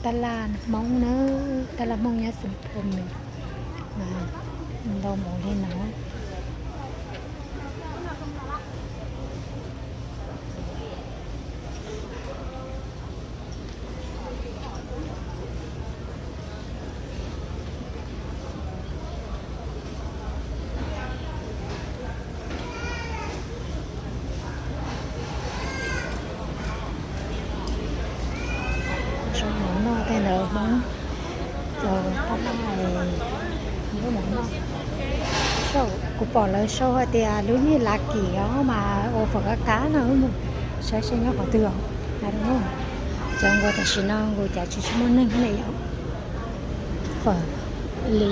Tab laj Hmoob na, tab laj Hmoob nyob Xeev Phoos mas ntau npaum li no. Zoo mov noj tej ntawd Hmoob, tab laj, lub mov noj. Kuv pom lawv sau hais tias lub niag Lucky os mas ua fawm kab kab no, saib seb nyob qhov twg os. Cov nkaus tam sim no nkaus cas tsis tshua muaj neeg li yom. Fawm li,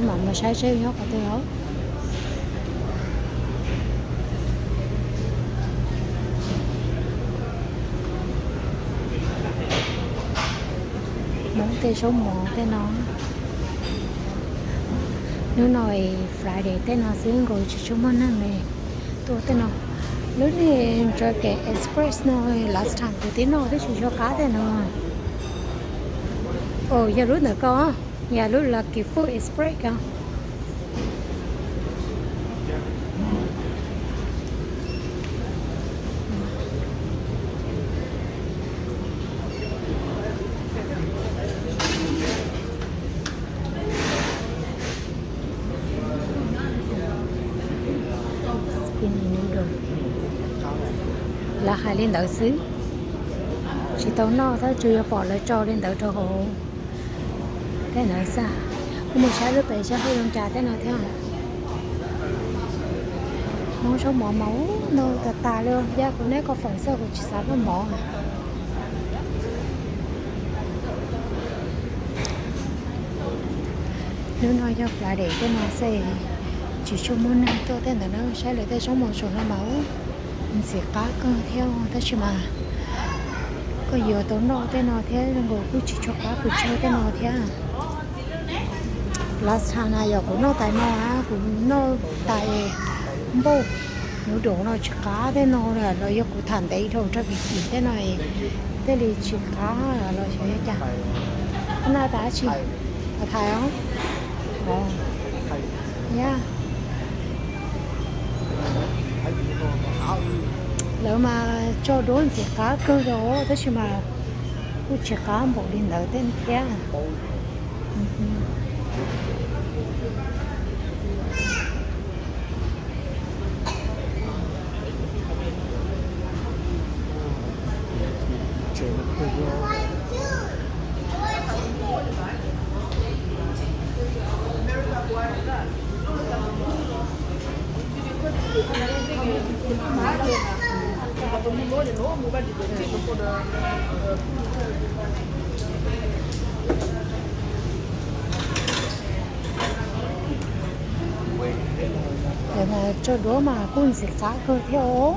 mam mus saib seb nyob qhov twg os. Hmoob tej zaub mov tej no. Hnub no Friday tej no xwb nkaus tsis tshua muaj neeg li tuaj tej no. Lub niag Dragon Express no last time kuv twb noj twb tsis tshua qab tej no. Yog lub ntawm ko, yog lub Lucky Food Express ko. Lawv hais li ntawd xwb, tsis tau noj tab tsuas yog pom lawv tso li ntawd rau hauv tej ntawd xwb. Kuv mus saib lub pem saib haj zoo cas tej no thiab. Hmoob zaub mov mas ntau tas tas li, yog kuv neb ko fawm xwb kuv tsis xav noj mov. Hnub no yog Friday tej no xwb, tsis tshua muaj neeg tuaj tej ntawd na. Saib lawv tej zaub mov saum no mas ntxim qab kawg thiab tab sis mas koj yuav tau noj tej no thiab zoo nkaus kuj tsis tshua qab pes tsawg tej no thiab. Last time na yog kuv noj tais no, kuv noj tais npauj, noodle no tsis qab tej no los yog kuv tham ntev dhau rau kim kim tej no thiaj li tsis qab los xyov yog cas. Koj noj tais dab tsi? Tais Thaib os. Yog lawv mas tso duab ntxim qab kawg li tab sis mas kuj tsis qab npaum li ntawd tej thiab. Tso duab mas kuj ntxim qab kawg thiab os.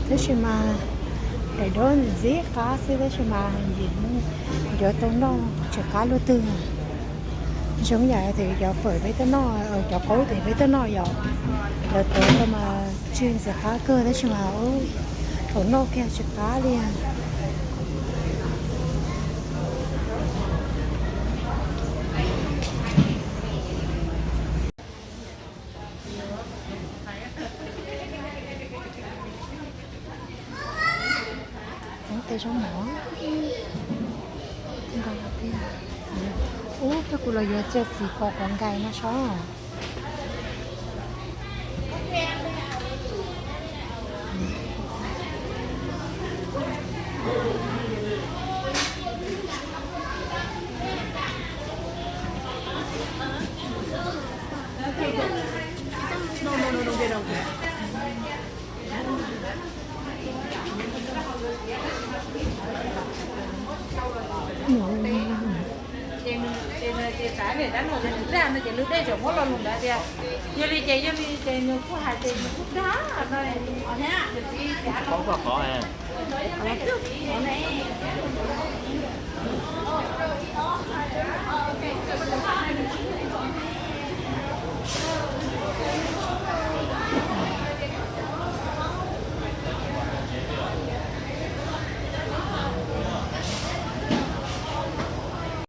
Tab sis mas daim duab ntxim qab xwb tab sis mas yuav tau noj tsis qab luaj twg. Zoo yam tias cov fawm peb tuaj noj, cov qaub tes peb tuaj noj yom, lawv tuav tau mas tsw ntxim qab kawg tab sis mas thaum noj kiag tsis qab li. Hmoob tej zaub mov nkaus tiag. Ub, koj kuv los yuav txiaj txim pom quav nkais no saib. Ces nws, ces nws, ces xav niam tab no ces nws dag no ces lub dej tseem muab lo lus ntawd tias yog li ces yog li ces nws kuj hais ces nws kuj dag no. Paub koj qhov.